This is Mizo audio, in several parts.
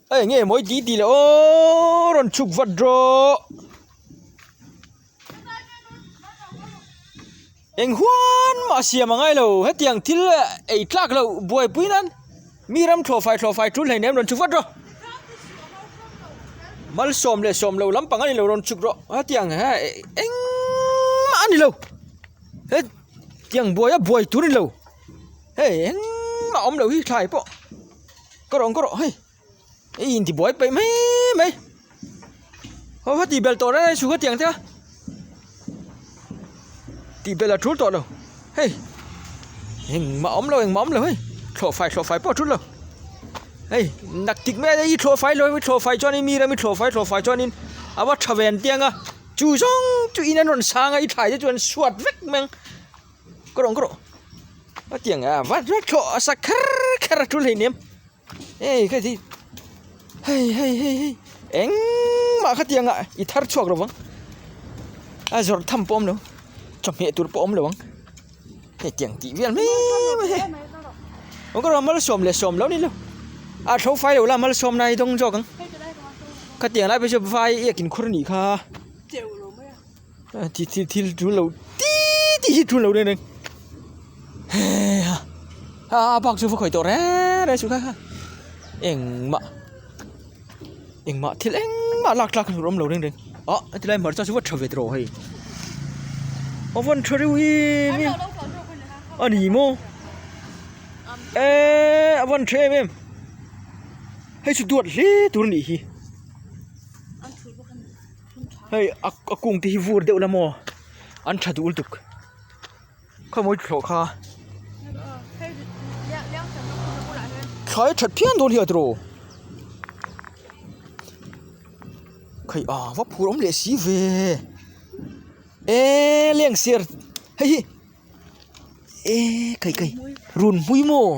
Hei nge mawi ti ti leh aw rawn chhuk vat rawh. Eng huan mah siam a ngai lo hetiang thil ei tlak loh buaipui nan mi ram thlawhfai thlawhfai tul hleinem rawn chhuk vat rawh. Malsawm leh sawm lo lampang a ni lo rawn chhuk rawh hetiang engmah a ni lo hetiang buai a buai tur a ni lo hei engmah a awm loh hi thlai pawh. Ka rawh ka rawh hei i inti buai peih mai mai haw kha tih belh tawh reng reng suh kha tiang te a tih belh a tul tawh lo hei engmah a awm lo engmah a awm lo hei thlawh fai thlawh fai pawh a tul lo hei nak tik mai a i thlawh fai lo i thlawh fai chuanin mi ram i thlawh fai thlawh fai chuanin a va tha ve an ti ang a chu zawng chu in an rawn sang a i thlai te chu an suat vek mai ang. Ka rawh ka rawh a tiang a vat vat thlawh a sak kher kher a tul hleinem hei ka ti hei hei hei hei engmah khatiang ah i thar chhuak lo vang a zawrh tham pawh a awm lo chawhmeh tur pawh a awm lo ang hei tiang tih vel mai mai hi aw ka rawh malsawm leh sawm lo ni lo a tho fai lo la malsawm na hi dawng zawk ang khatiang lai phei chu vai iak in khur a nih kha. Thil thil thil tul lo ti ti hi tul lo reng reng heiha a a bak chu va khawih tawh reng reng suh kha kha engmah engmah thil engmah lak tlak tur a awm lo reng reng ah heti lai hmarcha chu va tha ve tawh hei a van tha reuh em em a ni maw eee a van tha em em hei chu duat hle tur a nih hi. Hei a a kung te hi vur deuh la maw an tha duh lutuk khawmawi thlawh kha thlai that phian dawn hi a tiraw khai a va phur awm leh si ve eee leng sir hei hi eee kai kai run hmui maw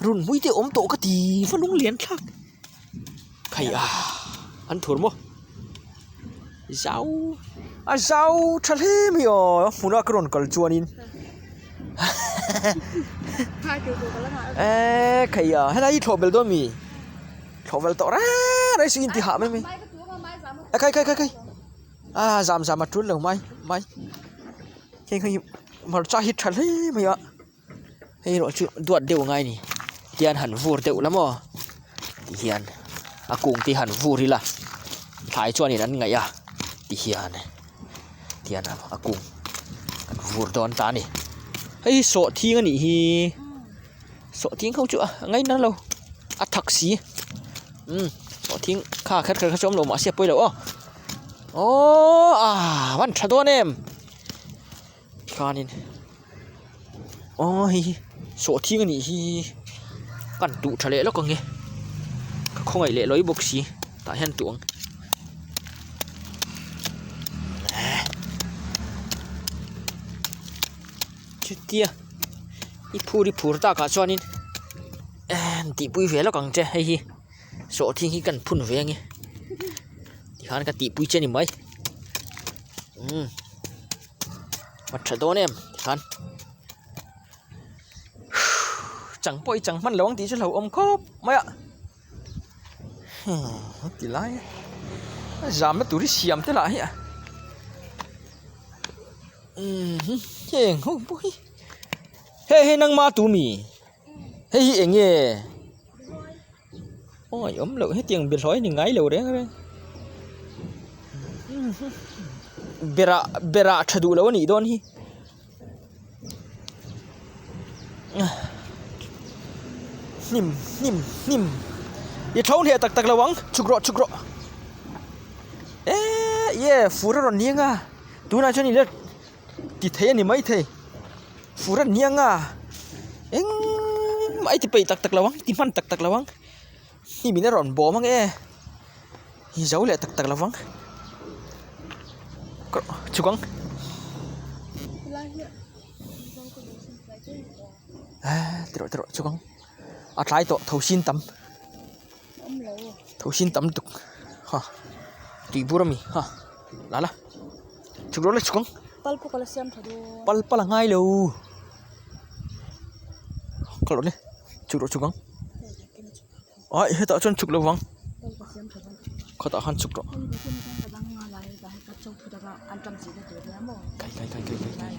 run hmui te awm tawh ka ti va lung lian thlak. Khai a an thur maw zau a zau tha hle mai aw a hmunah ka rawn kal chuanin eee khai a helai hi thlawh belh dawn mi thlawh belh tawh reng reng suh in ti hah mai mai a khai khai khai khai a zam zam a tul lo mai mai heng hi hmarcha hi tha hle mai a. Hei erawh chu duat deuh a ngai a ni tian han vur deuh la maw tihian a kung te han vur ila thlai chuanin an ngaih a tihian tian a kung an vur dawn ta a ni hei hi sawhthing a nih hi sawhthing ho chu a ngaina lo a thak si umm sawhthing kha kher kher kha chu awm lo mahse a pawi lo aw aww ah a van tha dawn em. Khanin aw hei hi sawhthing a nih hi kan tuh tha leh lawk ang e ka khawngaih leh lawi bawk si tah hian tuh ang chutia i phur i phur takah chuanin eh tihpui ve lawk ang che hei hi sawhthing hi kan phun ve ang e tikhan ka tihpui che a ni mai umm. A tha dawn em tikhan chang pawh i chang hman lo ang tih chu hlauhawm khawp mai a heti lai a zamna tur hi siam te lah hi a heng ho pawh hi hei hei nangma tu mi hei hi eng nge awi awm loh hetiang bawlhhlawh hi ni ngai lo reng reng berah berah tha duh lo a nih dawn hi hnim hnim hnim i tho hneh tak tak lo ang chhuk rawh chhuk rawh eee ye fur a rawn ni ang a tunah chuan ila ti thei a ni maithei fur a ni ang a engmah i ti peih tak tak lo ang i ti hman tak tak lo ang hnim in a rawn bawm ang e i zo leh tak tak lo ang chhuk ang ah tiraw tiraw chhuk ang a tlai tawh tho sin tam tho sin tam lutuk ha tui bur a mi ha la la. Chhuk rawh le chhuk ang. Pal pawh ka la siam tha dawn. Pal pal a ngai lo. Ka rawh le chhuk rawh chhuk ang. Ai hetah chuan chhuk lo vang khawtah khan chhuk rawh kai kai kai kai kai kai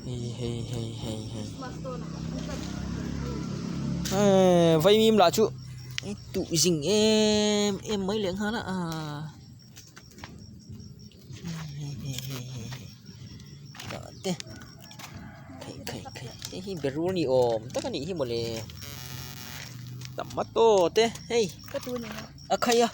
hei hei hei hei hei eee vaimim lah chu tuh zing em em mai leh nghal a aaa tah te khaih khaih khaih hei hi berul ni awm tak a nih hi mawle tomato te hei a khai a.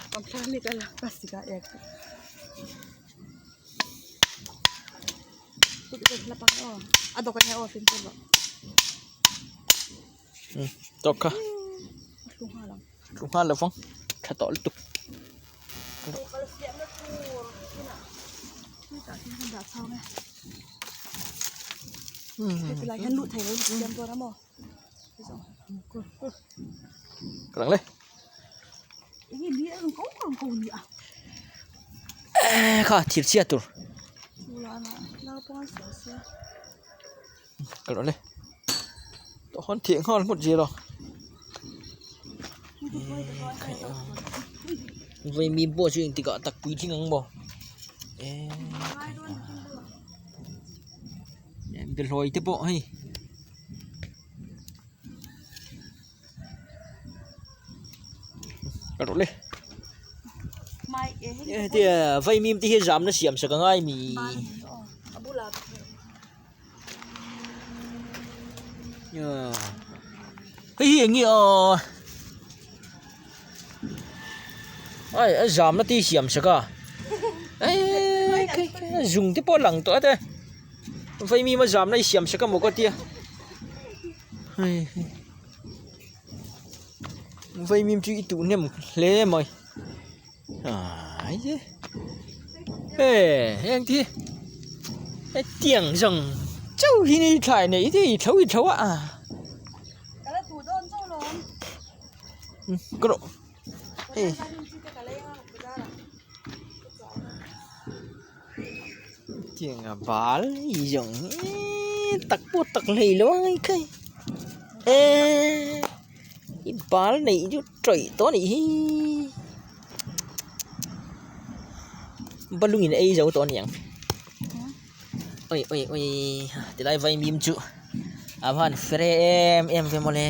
Tawk kha thu nghal lo vang tha tawh lutuk. Ka lang le kha thir chhiat tur ka lo le tah hawn theh nghal ngawt zel a vaimim pawh chu engtik ah tak pui tling ang maw eee behlawi te pawh hei. Ka rawh le hetia vaimim te hi zamna siam sak angai mi hei hi eng nge aw ai a zamna te hi siam sak a eee zung te pawh a lang tawh a te vaimim a zamna hi siam sak amaw ka tia. Hei hi vaimim chu i tuh hnem hle mai aii he heng te hi hetiang zawng chauh hi ni thlai nei te hi tho i tho a ka rawh hei. Tiang a bal hi zawng hi tak pawh tak hlei lo ang hei khai eee i bal neih chu tawih tawh a nih hi balung in a ei zo tawh a niang awi awi awi tilai vaimim chu a van fre em em ve mawle.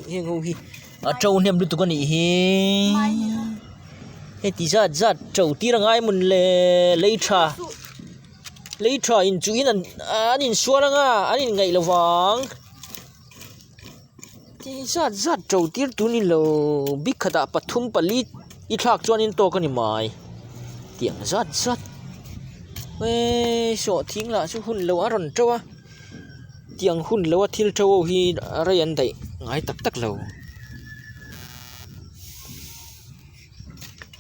Heng ho hi a to hnem lutuk a nih hi heti zat zat to tir a ngai mawn le lei tha lei tha in chu in an insual anga an inngaih lo vang ti zat zat to tir tur ni lo bik khatah pathum pali i thlak chuan in tawk a ni mai tiang zat zat eee sawhthing lah chu hun lo a rawn to a. Tiang hun lo a thil tho ho hi rei an daih ngai tak tak lo.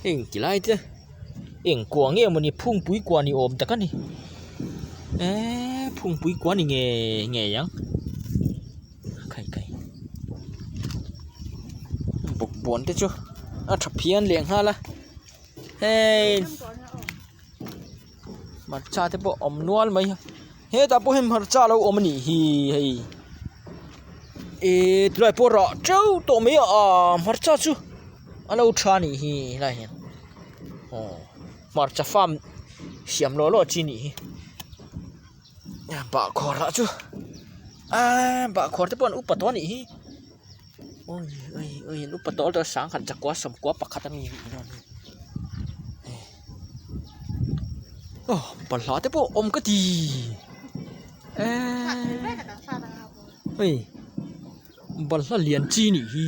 Heng ti lai te eng kua nge mawni phungpui kua ni awm tak a ni. Eee phungpui kua ni ngei ngei ang. Khai khai. Bawkbawn te chu a tha phian leh nghal a. Hei. Hmarcha te pawh awm nual mai a hetah pawh hian hmarcha alo awm anih hi hei ihh tilai pawh rah teuh tawh mai a aaa hmarcha chu alo tha anih hi helai hian aw hmarcha farm siam lawh lawh chi anih hi bahkhawr lah chu aaa bahkhawr te pawh an upa tawh anih hi awi awi awi an upa tawh a sangkhat zakua sawmkua pakhat ami anih dawn hi. Aw balhla te pawh awm ka ti eee hei balhla lian chi nih hi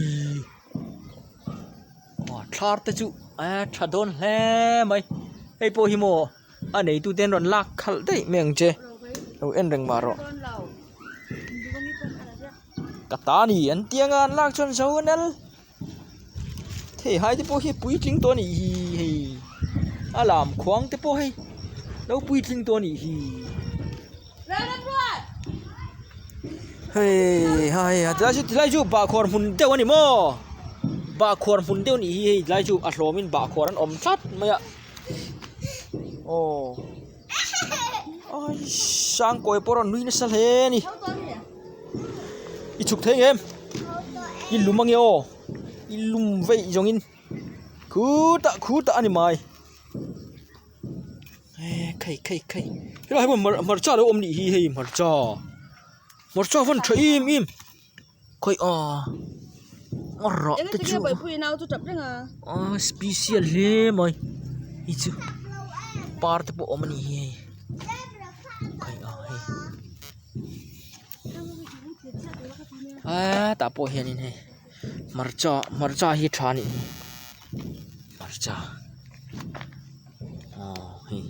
aw thlar te chu a tha dawn hle mai hei pawh hi maw a neitu te an rawn lak khalh daih mai ang che lo en reng mah rawh ka ta a ni an tia nga an lak chuan zo a nal. Hei hai te pawh hi puitling tawh a nih hi hei. A lam khuang te pawh hei lo puitling tawh a nih hi. Hei ha hei tilai chu tilai chu bahkhawr hmun deuh a ni maw bahkhawr hmun deuh a nih hi hei tilai chu a hlawmin bahkhawr an awm tlat mai a aw sangkawi pawh a rawn nui nasa hle a ni i chhuk thei ang em i lum ange aw i lum veih zawngin khutah khutah a ni mai. Khai khai khai helai hi hmarcha alo awm nih hi hei hmarcha hmarcha van tha em em khawi aw a rah te chu a special hle mai hei chu par te pawh a awm a ni hi hei khawi aw hei aa tah pawh hianin hei hmarcha hmarcha hi tha a nih hi hmarcha. Aw hei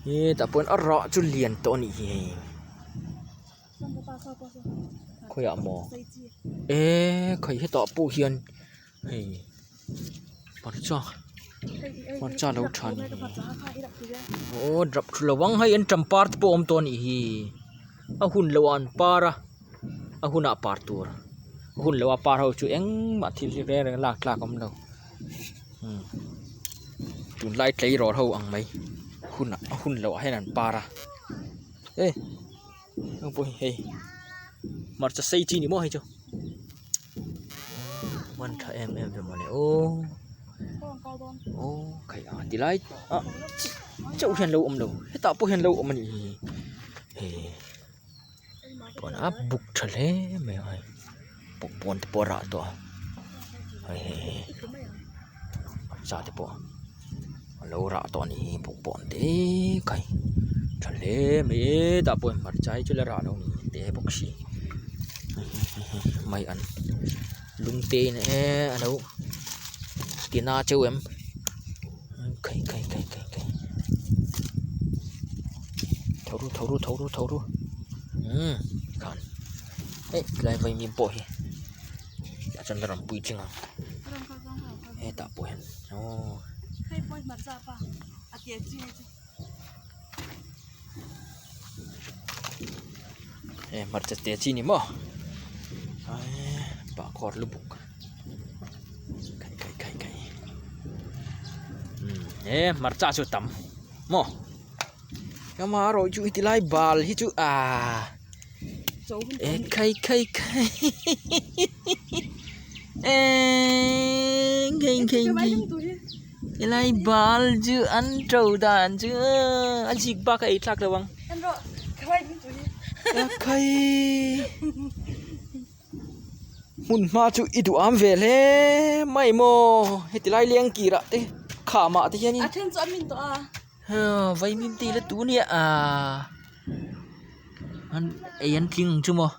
hetah pawh hian a rah chu lian tawh a nih hi hei khawiah maw eee khawi hetah pawh hian hei hmarcha hmarcha lo tha a ni aw drap thu lo ang hei an ṭam par te pawh a awm tawh a nih hi a hun loh ah an par a a hunah par tur a hun loh a par ho chu engmah thil hi reng reng lak tlak a awm lo. Tunlai tleirawl ho ang mai hunah a hun loh ah hian an par a e heng pawh hi hei hmarcha sei chi ni maw hei chu man tha em em ve mawle aw aw khai a tilai ah chauh hian lo awm lo hetah pawh hian lo awm a nih hi hei pawnah buk tha hle mai a hei bawkbawn te pawh a rah tawh a hei hei hei hmarcha te pawh a lo rah tawh a nih hi bawkbawn te khai tha hle mai e tah pawh hmarcha hi chu la rah lo a ni te bawk si mai an lung te in eee a lo tina cheu em khai khai khai khai khai tho ru tho ru tho ru tho ru umm khan eh tilai vaimim pawh hi a chuan a rawn puitling ang hetah pawh hian aww. He hmarcha te chi ni maw bahkhawr lu buk khai khai khai khai he hmarcha chu tam maw amaherawh chu heti lai bal hi chu ahh e khai khai khai eee khai khai khai. Helai bal chu an to dan chu a zik bak a ei thlak lo ang. Khai hmun hma chu i duh am ve hle mai maw heti lai leng kir ah te kham ah te hian in a then chu a min tawh a vaimim te ila tu nia ah an ei an tling ang chu maw.